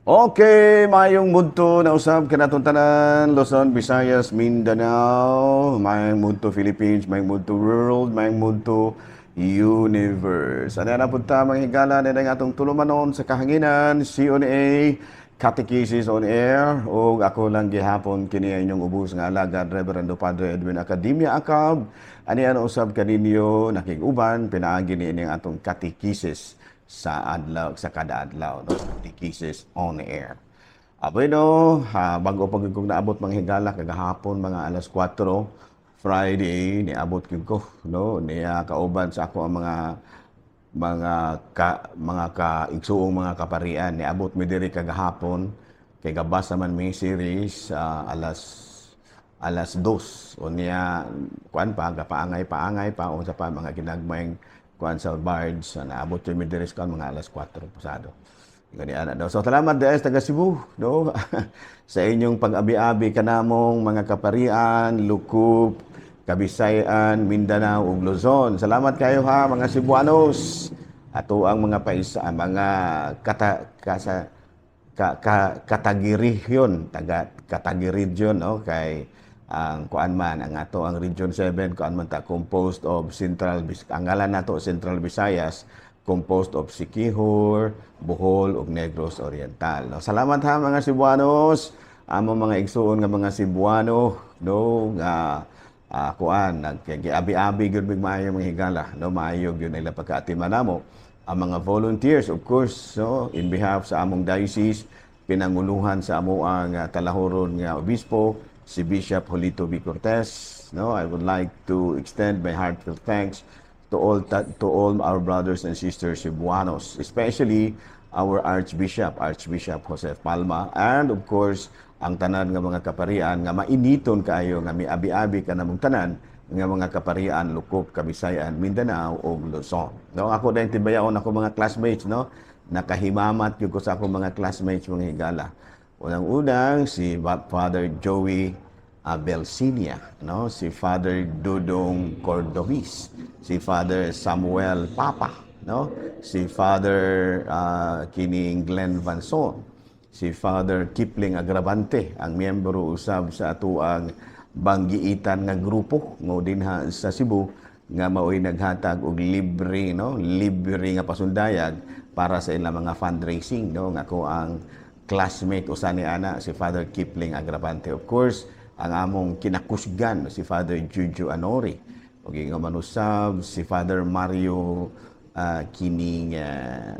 Okay, mayong mudto na usab kanatong tanan, Luzon, Visayas, Mindanao, mayong mudto Philippines, mayong mudto world, mayong mudto universe. Ano na punta, mga higala, na ang atong tulumanon sa kahanginan, CONA, Catechesis on Air, o ako lang gihapon kini ang inyong ubos nga alagad, Reverendo Padre Edwin Academia Acab. Ani ano usab kaninyo nakig-uban pinaagi ni ining atong catechesis sa adlaw, sa kada adlaw, no? Catechesis on Air. Bueno, ha, bago pa gyud kong naabot, mga higala, kagahapon mga alas 4 Friday niabot gyud ko, no, niya kauban sa ako ang mga kaigsuong mga kaparian. Niabot mi diri kagahapon kay gabasa man mi series alas 2 unya kuan pa, gapaangay paangay pa, unsa pa, mga ginagmayng kuan sa barge. Naabot mi diri sa kuan mga alas 4 pasado. Gani ana daw. So salamat DS taga Cebu, no, sa inyong pag-abi-abi kanamong mga kaparian, Lukup, Kabisayan, Mindanao ug Luzon. Salamat kayo ha, mga Cebuanos. Ato ang mga paisa, mga kata kasa ka, ka, katagirihiyon, taga Katagi region, no, kay ang kuan man ang ato ang Region 7, kuan man ta, composed of Central, ang ngalan nato Central Visayas, composed of Siquijor, Bohol ug Negros Oriental. No, salamat ha, mga Cebuanos, amo mga igsuon nga mga Cebuano, no, nga kuan nagkiabi-abi gyud mig maayo, mga higala, no, maayo gyud nila pagkaatiman namo. Ang mga volunteers, of course, no, in behalf sa among diocese, pinanguluhan sa amoang talahoron nga obispo, si Bishop Julito B. Cortez, no, I would like to extend my heartfelt thanks to all our brothers and sisters Cebuanos, especially our Archbishop, Archbishop Jose Palma, and of course, ang tanan nga mga kaparian nga mainiton kaayo nga miabi-abi kanamong tanan nga mga kaparian Lukop, Kabisayan, Mindanao ug Luzon. No, ako din tibayaon ako mga classmates, no. Nakahimamat gyud ko sa akong mga classmates, mga higala. Unang-unang si Father Joey Abelsinia, no, si Father Dudong Cordovis, si Father Samuel Papa, no, si Father kining Glenn Vanson, si Father Kipling Agravante, ang miyembro usab sa atuang banggiitan nga grupo ngo dinha sa Cebu nga maoy naghatag og libre, no, libre nga pasundayag para sa ilang mga fundraising, no, nga ako ang classmate usa ni ana si Father Kipling Agravante. Of course, ang among kinakusgan si Father Juju Anori ug ingon man usab si Father Mario, kining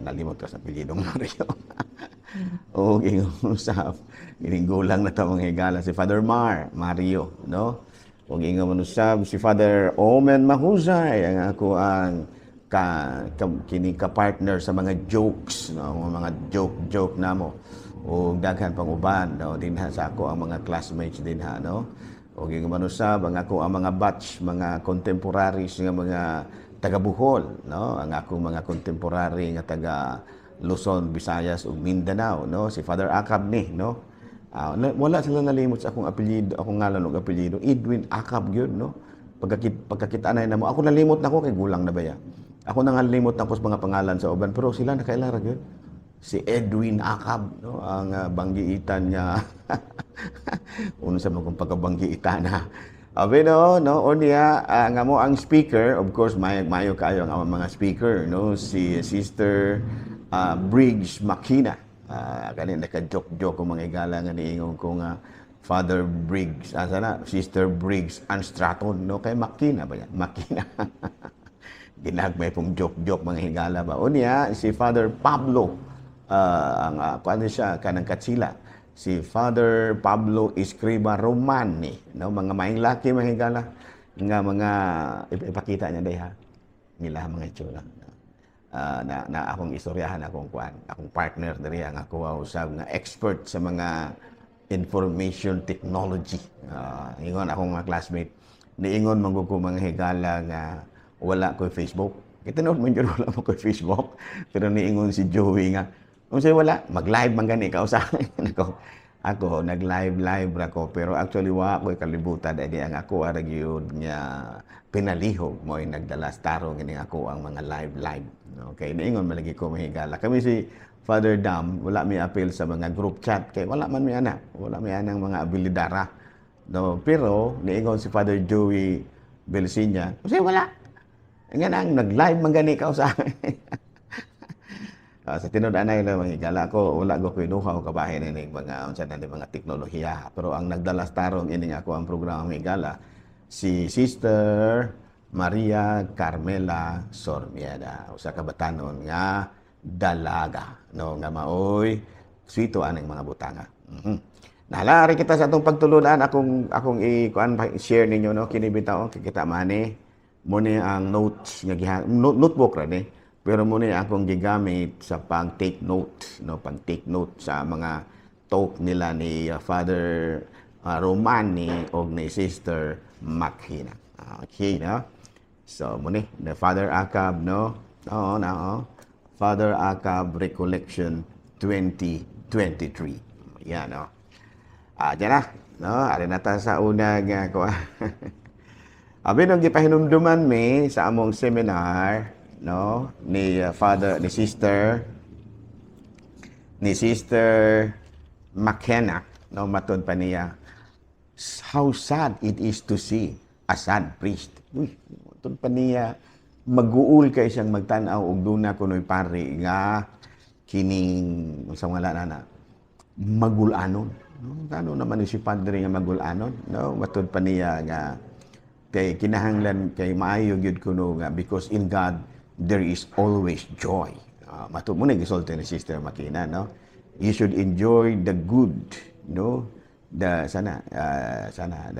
nalimot ko sa apelyidong Mario, o ingon usab kining gulang na ta, mga higala, si Father Mar Mario, no, ug ingon man usab si Father Omen Mahusay, ang ako ang ka kini ka partner sa mga jokes, no, mga joke joke namo, ug daghan pang uban, no, dinha sa ako ang mga classmates dinha, no. Ug ingon man usab ang ako ang mga batch, mga contemporaries nga mga taga Bohol, no, ang akong mga contemporary nga taga Luzon, Visayas ug Mindanao, no, si Father Acab ni, no. Wala sila nalimot sa akong apelyido, akong ngalan ug apelyido, Edwin Acab gyud, no. Pagkakita na namo, ako nalimot na ko kay gulang na baya. Ako nangalimot na ko sa mga pangalan sa uban, pero sila nakaila ra gyud. Si Edwin Acab, no, ang banggiitan niya. Uno sa mga pagkabanggiitan na. Abi no, unya nga mo ang speaker, of course, may mayo kayo ang among mga speaker, no, si Sister Briggs Makina. Kanin naka-joke-joke ko, mga higala, nga niingon ko nga Father Briggs, asa na, Sister Briggs Anstraton, no, kay Makina ba yan? Makina. Ginagmay pong joke-joke, mga higala ba. Unya, si Father Pablo, ang kuan siya, kanang Katsila, si Father Pablo Escriba Romani, no, mga maing laki, mga higala, nga mga ipakita niya day ha, nila mga itsura. Na akong istoryahan, akong kuan, akong partner diri, ang ako usab nga expert sa mga information technology. Ingon akong mga classmate, niingon man ko, mga higala, nga wala ko Facebook. Kita noon man jud wala mo ko Facebook, pero niingon si Joey nga unsay wala, mag-live man gani ka usahay. Nako. Ako nag-live live ra ko, pero actually wa ko'y kalibutan ani. Ang ako ara gyud nga pinalihog mo'y nagdala tarong ini ako ang mga live live. Okay, niingon man lagi ko, mahigala. Kami si Father Dam, wala mi apil sa mga group chat kay wala man mi ana, wala mi anang mga abilidara. No, pero niingon si Father Joey Belsinya, kasi wala. Nga nang nag-live man gani ka sa sa tinud anay lang, mga higala ko, wala ko kinuha o kabahin ini mga unsa na ni mga teknolohiya. Pero ang nagdalas tarong ini ako ang programa, mga higala, si Sister Maria Carmela Sormieda, usa ka batanon nga dalaga, no, nga maoy swito aning mga butanga. Nalari kita sa atong pagtulunan. Akong i-kuan, share ninyo, no, kini bitaw kita mani mo ni ang notes nga giha, notebook ra ni, pero mo ni akong gigamit sa pag take note, no, pag take note sa mga talk nila ni Father Romani og ni Sister Makina. Okay, no? So mo ni the Father Acab, no? Oo na, oh. Father Acab Recollection 2023. Yan, no? Ah, diyan na. No, ari na ta sa una nga ko. Abi nung gipahinumduman mi sa among seminar, no, ni Father, ni Sister McKenna, no, matud pa niya, "How sad it is to see a sad priest." Uy, matud pa niya, maguol kay siyang magtan-aw og duna kunoy pari nga kining unsa nga na magulanon. No, kano naman ni si padre nga magulanon, no? Matud pa niya nga kay kinahanglan kay maayo gyud kuno nga because in God there is always joy. Matud mo na gisulti ni Sister Makina, no? You should enjoy the good, no? The sana sana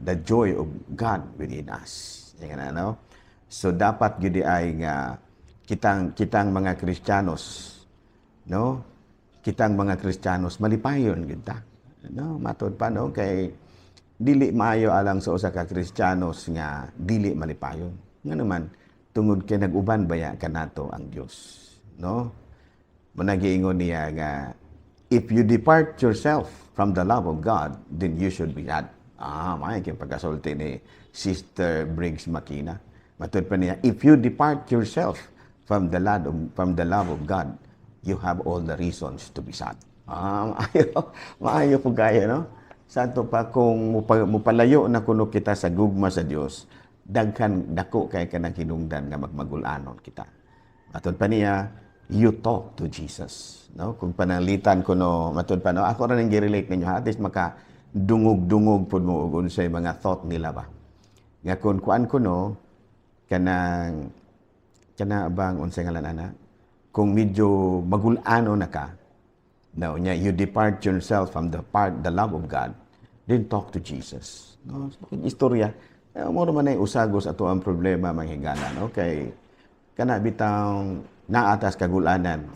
the joy of God within us. Yan na, no? So dapat gyud ay nga kitang mga Kristiyanos, no? Kitang mga Kristiyanos malipayon gyud ta. No, matud pa, no, kay dili maayo alang sa usa ka Kristiyanos nga dili malipayon. Nga naman tungod kay nag-uban baya kanato ang Dios, no? Managiingon niya nga if you depart yourself from the love of God, then you should be sad. Ah, may kay pagkasulti ni Sister Briggs Makina. Matud pa niya, if you depart yourself from the love of God, you have all the reasons to be sad. Ah, maayo, maayo po kaya, no? Sa ato pa kung mupalayo na kuno kita sa gugma sa Dios, daghan dako kay kanang hinungdan nga magmagulanon kita. Matud pa niya, you talk to Jesus. No? Kung pananglitan ko, no, matud pa, no, ako ra ning gi-relate ninyo, ha? At least maka dungog-dungog pud mo og unsay mga thought nila ba. Nga kung kuan ko, no, kanang kana bang unsay ngalan ana, kung medyo magulano na ka, no, nya you depart yourself from the love of God, then talk to Jesus. No, so, istorya. Eh, mo man ay usagos ato ang problema, mga higala, no, kay kana bitang naatas kagulanan,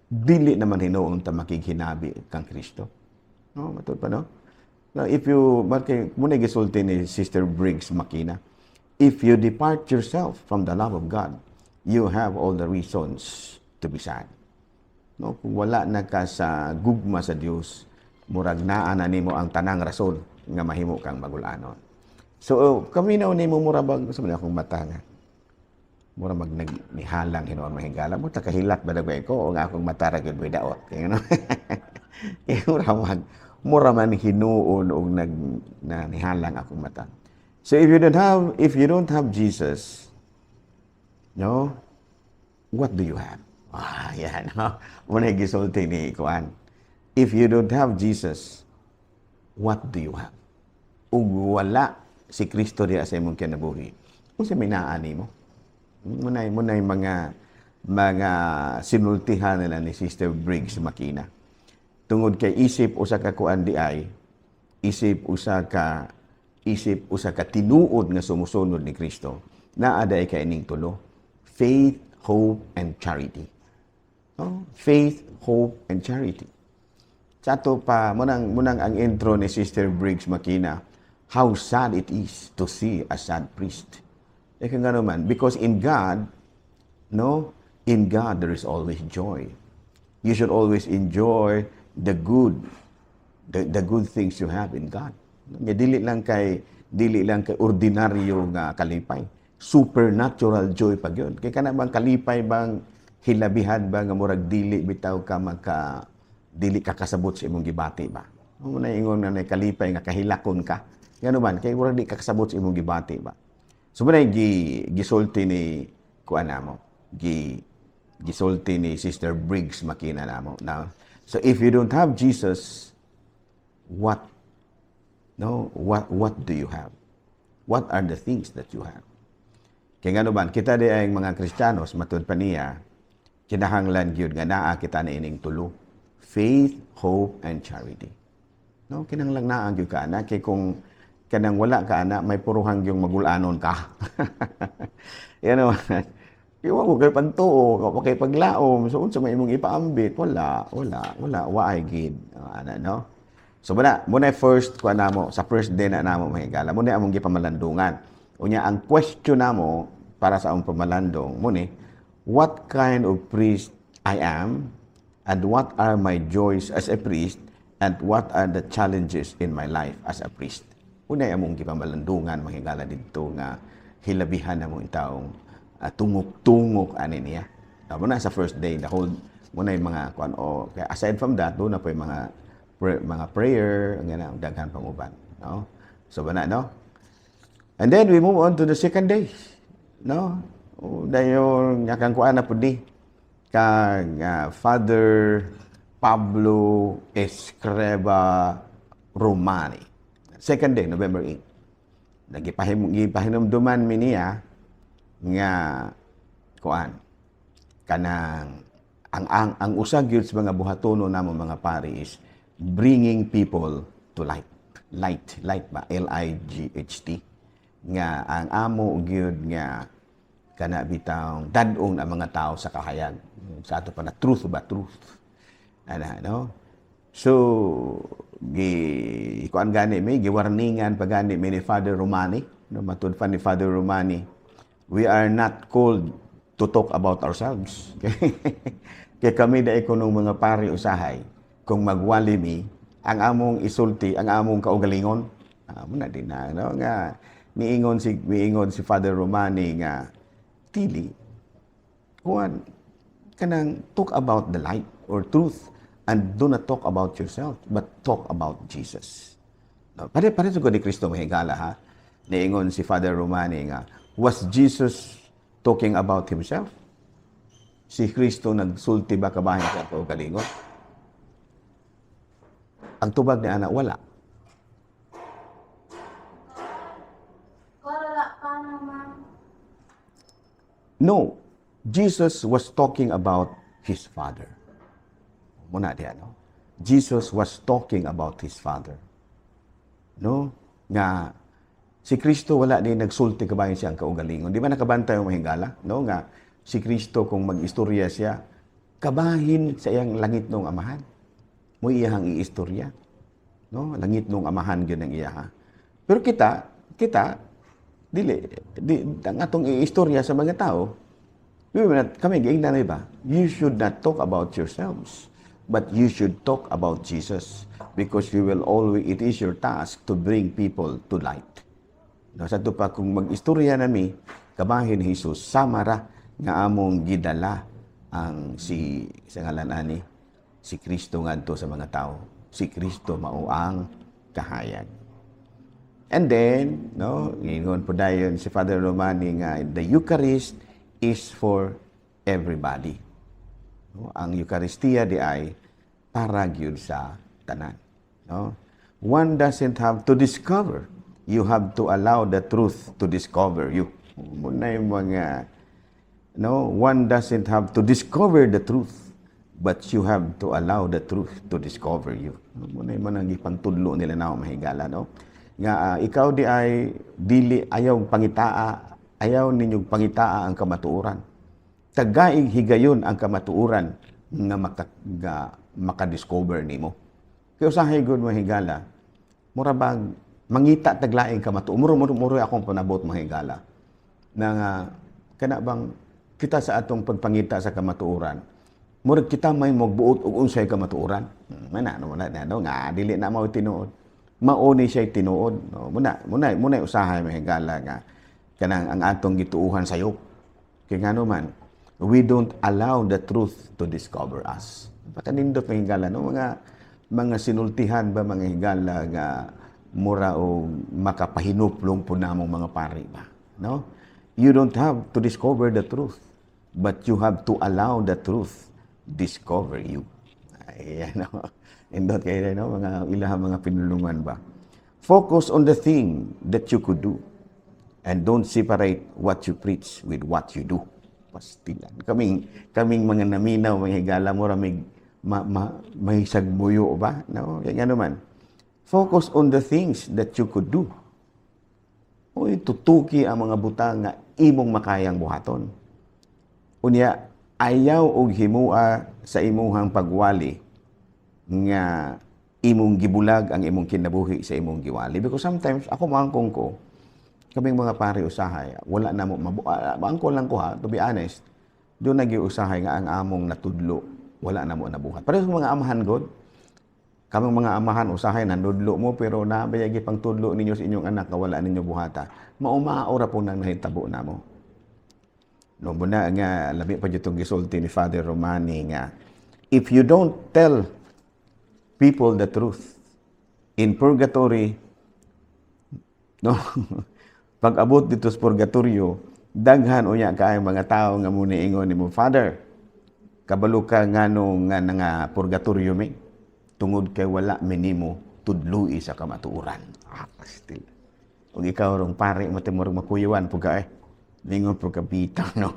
dili naman hinuon ta makighinabi kang Kristo. No, matud pa, no? Now, if you, kay muna gisulti ni Sister Briggs Makina, if you depart yourself from the love of God, you have all the reasons to be sad. No, kung wala na ka sa gugma sa Dios, murag naa na nimo ang tanang rason nga mahimo kang magulanon. So, oh, kami na nimo mura bag sa akong mata nga. Mura mag nag nihalang hinuon, mahigala mo ta kahilat ba dagway ko o nga akong mata ra gyud daot kay no. Kay mura man hinuon og nag na nihalang akong mata. So if you don't have Jesus, no, what do you have? Ah, yan. No? Muna gisulti ni Kuan. If you don't have Jesus, what do you have? Ug wala si Kristo diha sa imong kinabuhi, unsa may naa nimo? Munay mga sinultihan nila ni Sister Briggs Makina. Tungod kay isip usa ka kuan di ay, isip usa ka tinuod nga sumusunod ni Kristo, naa day kay ining tulo: faith, hope, and charity. No? Faith, hope, and charity. Sa ato pa, munang ang intro ni Sister Briggs Makina, "How sad it is to see a sad priest." E kung nga naman, because in God, no, in God there is always joy. You should always enjoy the good the good things you have in God. Nga dili lang kay ordinaryo nga kalipay. Supernatural joy pa gyud. Kay kana bang kalipay bang hilabihan ba nga murag dili bitaw ka maka dili ka kasabot sa imong gibati ba. Mao na ingon nga nay kalipay nga kahilakon ka. Ngano man kay murag di ka kasabot sa imong gibati ba. So mao gi gisulti ni kuan namo. Gisulti ni Sister Briggs Makina namo. Now, so if you don't have Jesus, what no what what do you have? What are the things that you have? Kay ngano man kita di ay mga Kristiyanos, matud pa niya, kinahanglan gyud nga naa kita na ining tulo: faith, hope and charity. No, kinahanglan naa gyud ka ana kay kung kanang wala ka ana, may puruhang yung magulanon ka. Yan naman. Iwa mo kay pantuo, wa kay paglaom. So unsa may imong ipaambit? Wala, wala, wala, waay gid. Ana, no? So muna, muna first kuan namo sa first day na namo, mahigala. Muna among gipamalandungan. Unya ang question namo para sa among pamalandong muni, what kind of priest I am and what are my joys as a priest and what are the challenges in my life as a priest. Una among gipamalandungan, mahigala, didto nga hilabihan namo taong tungok-tungok ani niya. Muna sa first day, the whole muna yung mga kuan o kaya aside from that, doon na po yung mga prayer, ang gana, daghan pang uban, no? So bana, no? And then we move on to the second day, no? O, dayon nga kang kuan na pud ni kang Father Pablo Escriba Romani. Second day, November 8. Nagipahinumduman mi niya nga kuan kanang ang usa gyud sa mga buhatono namo mga pari is bringing people to light. Light, light ba? L I G H T. Nga ang amo gyud nga kana bitang dad-ong ang mga tao sa kahayag. Sa ato pa na truth ba, truth. Ana, no? So gi kuan gani mi, giwarningan pa gani mi ni Father Romani, no? Matud pa ni Father Romani, we are not called to talk about ourselves. Kay kami dai kunong mga pari usahay kung magwali mi, ang among isulti ang among kaugalingon. Amo na din na, no, nga niingon si Father Romani nga dili kuan kanang talk about the light or truth and do not talk about yourself but talk about Jesus. No, pare pare ni Kristo, mahigala, ha. Niingon si Father Romani nga, was Jesus talking about himself? Si Kristo nagsulti ba kabahin sa kaugalingon? Ang tubag ni ana, wala. Wala pa naman. No, Jesus was talking about his Father. Muna di ano? Jesus was talking about his Father. No? Nga si Kristo wala din nagsulti kabahin siyang kaugalingon. Di ba nakabantay yung mahigala? No? Nga si Kristo kung mag-istorya siya, kabahin sa iyang langit nung amahan. Mo iyang iistorya. No? Langit nung amahan gyud ang iya ha. Pero kita, kita dili di, ang atong iistorya sa mga tao, we will not, kami giingnan na iba, you should not talk about yourselves, but you should talk about Jesus because you will always, it is your task to bring people to light. No, sa pa kung mag-istorya nami, kabahin ni Jesus, samara nga among gidala ang si sa ngalan ani, si Kristo ngadto sa mga tao. Si Kristo mao ang kahayag. And then, no, ingon po dayon si Father Romani nga the Eucharist is for everybody. No, ang Eucharistia di ay para gyud sa tanan. No? One doesn't have to discover. You have to allow the truth to discover you. Muna yung mga, no, one doesn't have to discover the truth, but you have to allow the truth to discover you. Muna yung mga gipantudlo nila na mahigala, no? Nga ikaw di ay dili ayaw pangitaa, ayaw ninyong pangitaa ang kamatuoran. Tagaig higayon ang kamatuoran nga makadiscover nimo. Kaya usahay gud, mahigala, mura bag mangita taglaing kamatuoran. Muro muro muro akong panabot, mahigala. Na nga kana bang kita sa atong pagpangita sa kamatuoran, murag kita may magbuot og unsay kamatuoran. Mana no, wala na, no, nga dili na mao tinuod. Mao ni siya tinuod, no? Muna usahay, mga higala, nga kanang ang atong gituuhan sayop. Kay ngano man, we don't allow the truth to discover us. Pakanindot, mga higala, no, mga sinultihan ba, mga higala, nga mura o makapahinuplong po namong mga pari ba, no? You don't have to discover the truth, but you have to allow the truth discover you. Ayan, no? Indot kayo, no? Mga ilahang mga pinulungan ba. Focus on the thing that you could do and don't separate what you preach with what you do. Pastilan. Kaming mga naminaw, mga higala, mo ramig ma, ma, may sagmuyo ba? No? Kaya nga naman, focus on the things that you could do. Uy, tutuki ang mga butang nga imong makayang buhaton. Unya, ayaw og himua sa imuhang pagwali nga imong gibulag ang imong kinabuhi sa imong giwali. Because sometimes, ako maangkong ko, kaming mga pare usahay, wala na mo, maangkon lang ko ha, to be honest, doon nagi usahay nga ang among natudlo, wala na mo nabuhat. Pareho sa mga amahan god, kaming mga amahan usahay nanudlo mo pero nabayagi pang tudlo ninyo sa inyong anak nga wala ninyo buhata. Maumao ra po nang nahitabo namo. No, muna nga labi pa jud gisulti ni Father Romani nga if you don't tell people the truth in purgatory, no, pag abot dito sa purgatorio, daghan unya kaayo mga tao nga muna ingon nimo, "Father, kabalo ka ngano nga nga purgatorio mi? Tungod kay wala minimo tudloi sa kamatuoran." Ah, still ug ikaw rong pare mo timur makuyuan pug ka eh. Mingon po ka, bitaw, no?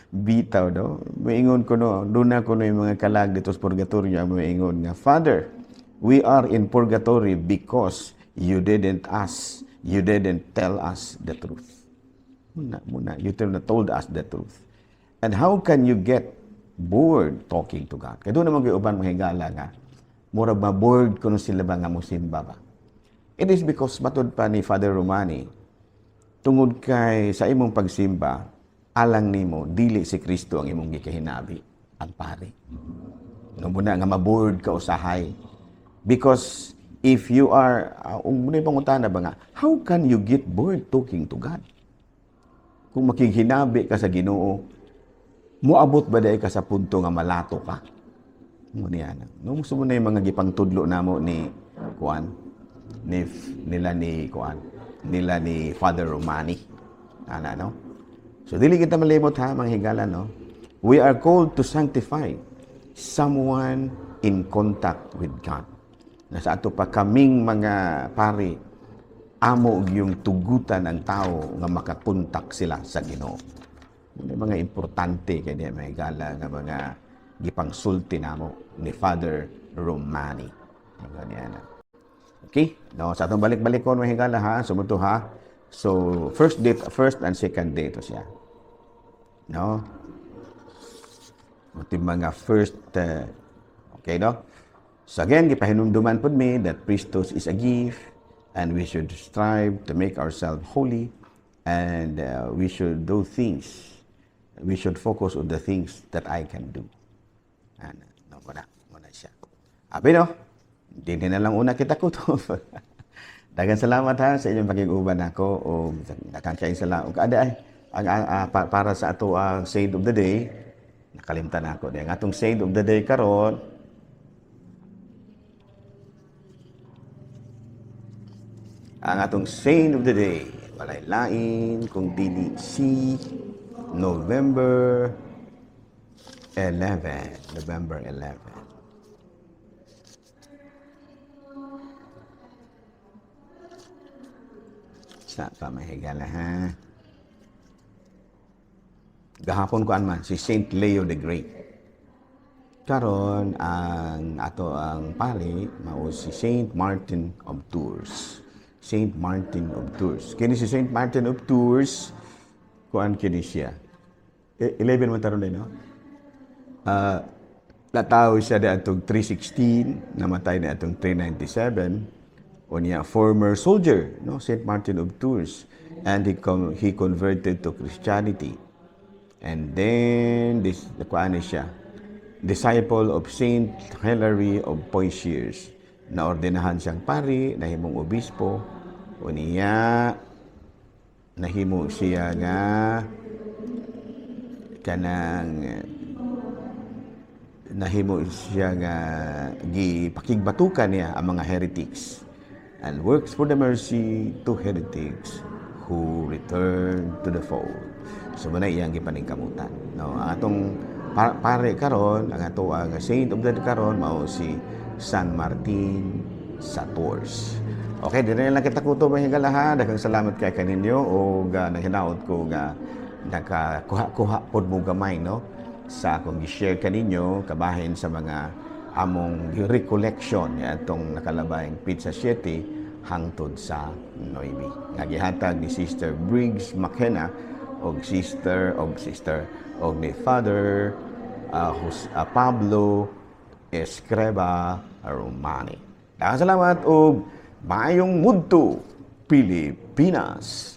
Bitaw, no? Moingon ko, no, doon na ko no yung mga kalag dito sa purgatorio, moingon nga, "Father, we are in purgatory because you didn't tell us the truth. Muna, muna, you didn't told us the truth." And how can you get bored talking to God? Kaya doon naman kayo uban, mga higala, nga, mura ba bored kuno sila ba nga musimba ba? It is because, matod pa ni Father Romani, tungod kay sa imong pagsimba, alang nimo dili si Kristo ang imong gikahinabi, ang pari. No muna nga mabored ka usahay. Because if you are, muna yung pangutana ba nga, how can you get bored talking to God? Kung makighinabi ka sa Ginoo, moabot ba dai ka sa punto nga malato ka? Mo niya na. No, gusto mo na yung mga gipangtudlo namo ni kuan ni nila ni kuan nila ni Father Romani. Ana, no? So dili kita malimot ha, mga higala, no. We are called to sanctify someone in contact with God. Na sa ato pa kaming mga pari, amo yung tugutan ang tao nga makakontak sila sa Ginoo. May mga importante kay diya, mga higala, nga mga gipangsulti namo ni Father Romani. Ganyan na. Okay? No, sa atong balik-balikon, mga higala ha, sumuto ha. So, first date, first and second day to siya. No? Ito yung mga first, okay, no? So again, gipahinumduman pod mi that Christus is a gift and we should strive to make ourselves holy and we should do things. We should focus on the things that I can do. Ano, no, wala siya. Abi, no? Hindi na lang una kita kutob. Daghang salamat ha sa inyong pakig-uban nako o daghang kayong salamat. Ug ada ay ang, para sa ato ang saint of the day, nakalimtan nako di ang atong saint of the day karon. Ang atong saint of the day, walay lain kung dili si November 11, November 11. Sa pamahigala ha. Gahapon ko man si Saint Leo the Great. Karon ang ato ang pari mao si Saint Martin of Tours. Saint Martin of Tours. Kini si Saint Martin of Tours, kuan kini siya. 11 man taron din, no? Natawo siya di atong 316, namatay na atong 397. Unya former soldier, no, Saint Martin of Tours, and he converted to Christianity. And then this kuan siya. Disciple of Saint Hilary of Poitiers. Naordinahan siyang pari, nahimong obispo, unya nahimo siya nga kanang nahimo siya nga gipakigbatukan niya ang mga heretics and works for the mercy to heretics who return to the fold. So mao na iyang gipaningkamutan. No, ang atong pare karon, ang ato ang saint of the day karon mao si San Martin sa Tours. Okay, diri na lang kita kutob, mga higala. Daghang salamat kay kaninyo ug nahinaot ko nga nakakuha-kuha pod mo gamay, no, sa akong gi-share kaninyo kabahin sa mga among recollection atong nakalabayng petsa 7 hangtod sa 9 nga gihatag ni Sister Briggs McKenna og sister og ni Father Pablo Escriba Romani. Daghang salamat og maayong mudto, Pilipinas.